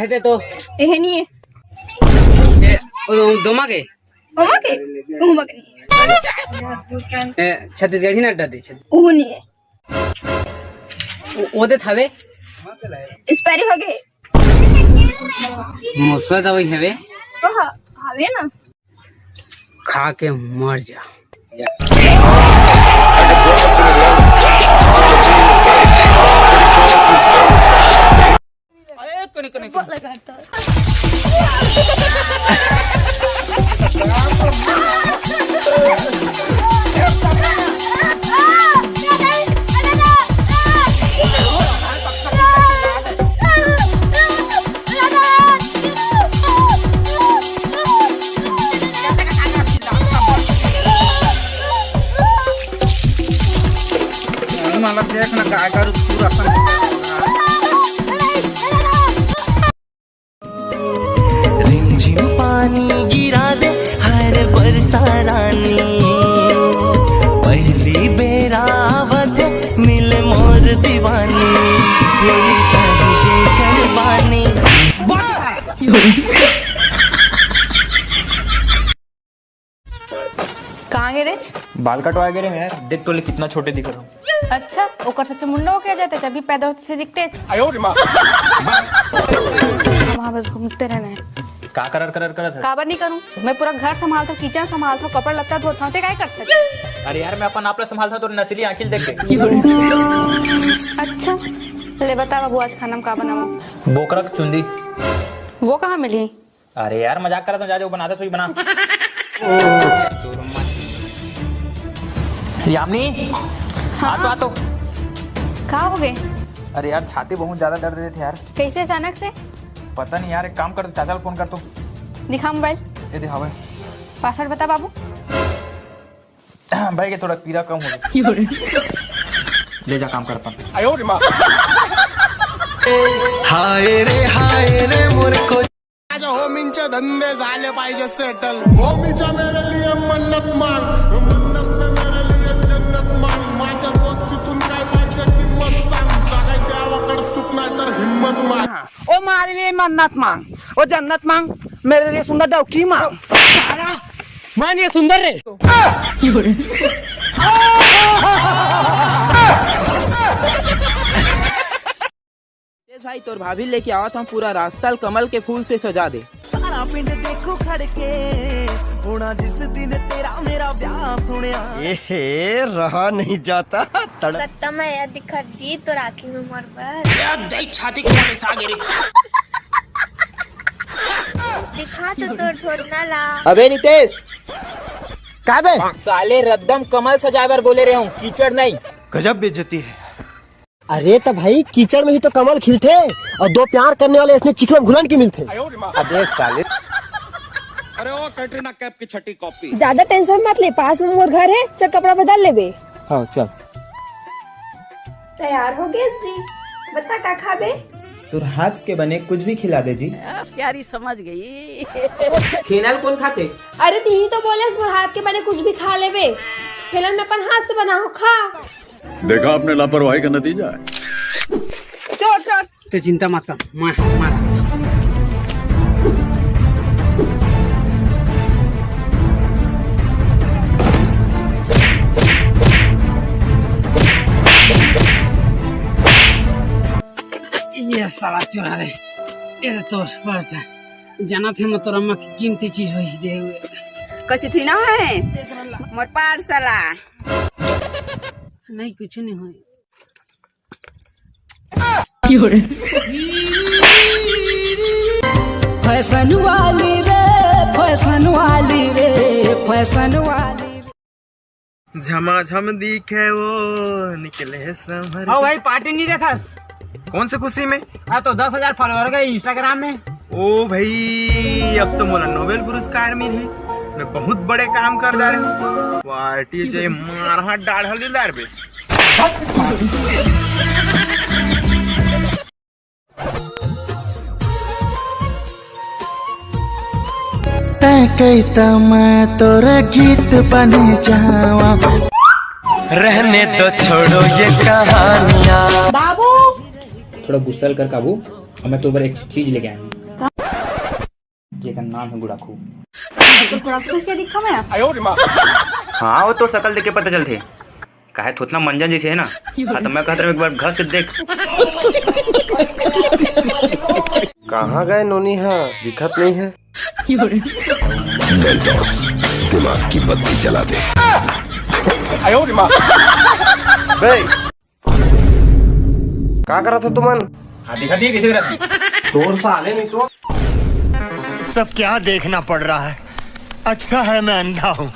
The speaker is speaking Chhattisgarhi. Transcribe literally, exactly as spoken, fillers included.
दे तो। एहे नहीं है। ए, ओ, दोमा के? ओमा के? ओमा के नहीं है। ए, छत्तीसगढ़ी ना अड्डा दे छे। ओहो नहीं है। ओ, ओ दे थावे? एक्सपायरी हो गए। मुसवा दवाई हवे? ओह, हवे ना। खा के मर जा। अरे, कोने, कोने, कोने। मला देख ना, काय करू, पूरा रिमझिम पानी गिरा दे हर बरसा रानी, पहली बेरा आवत मिले मोर दीवानी, मेरी सारी जे कुर्बानी। कहाँ गे रेच? बाल कटवा गे रेंव यार, देख तो ले कितना छोटे दिख रहा हूँ। अच्छा, ओकर से मुंडा होके आ जाते, जब भी पैदा होते से दिखते। वहाँ बस घूमते रहना है। का करर करर करत है? काबर नहीं करूँ? मैं पूरा घर संभालता हूँ, किचन संभालता हूँ, कपड़ा लत्ता धोता हूँ, ते काय करते? अरे यार, मैं अपन आप ला संभालता हूँ, तो नसीली आँखी देख के। अच्छा, ले बता बाबू, आज खाना में का बनावा? बोकरा के चुंदी। वो कहाँ मिली? अरे यार, मजाक करत हूँ, जा जो बनाते सोई बना। यामिनी, हाँ। आ तो, आ तो। का हो गए? अरे यार, छाती बहुत ज्यादा दर्द देते यार। कैसे अचानक से? पता नहीं यार, एक काम कर, चाचा ला फोन कर तो। दिखा मोबाइल। ये दिखावे। पासवर्ड बता बाबू। भाई के थोड़ा पीरा कम हो गया। ले जा काम कर अपन। हाय रे, हाय रे, मोर को आज होमींचे धंदे झाले पाहिजे सेटल। होमीच्या मेरे लिए मन्नत मांग, मन्नत में मेरे लिए जन्नत मांग। माझ्या दोस्तीतून काय पाहिजे किंमत सांग, सगळ्या देवाकडे सुख नाही तर हिम्मत मांग। ओ मारी रे मन्नत मांग, ओ जन्नत मांग, मेरे लिए सुंदर डौकी मांग। सारा मन ये सुंदर रे। भाई, तोर भाभी लेके आवत हूँ, पूरा रास्ता ल कमल के फूल से सजा दे। सारा पिंड देखो खड़ के, होना जिस दिन तेरा मेरा ब्याह सुनिया। ए हे, रहा नहीं जाता, तड़प। सत्ता में या दिखा जी तो राखी में मोर बर। या दई छाती को वाले सागे रे। दिखा तो तोर धोरना ला। अबे नितेश, का बे? साले रद्दम कमल सजाए बर बोले रहे हूँ, कीचड़ नहीं। गजब बेइज्जती है। अरे तो भाई, कीचड़ में ही तो कमल खिलथे और दो प्यार करने वाले इसने चिखला में घुलन के मिलथे। अबे साले। अरे ओ कैटरीना कैफ की छठी कॉपी। ज्यादा टेंशन मत ले, पास में मोर घर है, चल कपड़ा बदल लेबे। हाँ चल। तैयार हो गए जी, बता का खाबे? तोर हाथ के बने कुछ भी खिला दे जी। आ, प्यारी समझ गई। छेना ल कोन खाथे? अरे तिही तो बोलेस मोर हाथ के बने कुछ भी खा लेबे। छेना ल मैं अपन हाथ से बनाहूँ, खा। देखा आपने लापरवाही का नतीजा है। चोर चोर। ते चिंता मत कर, मैं, मैं। ये साला चोर रे, ये तो पर्स है। जानत हे, मैं तोर अम्मा के कीमती चीज होही दे हुए। कछु थी ना है, मोर पर्स साला। नहीं, कुछ नहीं होय। फैशन वाली रे, फैशन वाली रे, फैशन वाली। झमाझम दिखे वो निकले संभर। ओ भाई, पार्टी नहीं देथस? कौन सी खुशी में? हाँ, तो दस हजार फॉलोअर हो गए Instagram में। ओ भाई, अब तो मोला नोबेल पुरस्कार मिलही। मैं बहुत बड़े काम कर डारे हूँ। पार्टी जे मारहा डाढ़ल दिलदार बे। तैं कहिता मैं तोर गीत बने जावा। रहने दो, छोड़ो ये कहानियाँ। बाबू। थोड़ा गुस्सा कर काबू, और मैं तोर बर एक चीज लेके आया हूँ। जेकर नाम है गुड़ाखू। तो गुड़ाखू कइसे दिखा मैं? हाँ, वो तोर शकल देख के पता चलथे। काहे थोथना मंजन जइसे है ना। हाँ, तो मैं कहत रहूँ एक बार घस के देख। कहाँ गए नोनी हा? दिखत नहीं है। मेंटोस, दिमाग की बत्ती जला दे। बे, का करत हो तुमन? हाँ, दिखा दिए कैसे करत है। तोर साले नहीं तो। सब क्या देखना पड़ रहा है? अच्छा है मैं अंधा हूँ।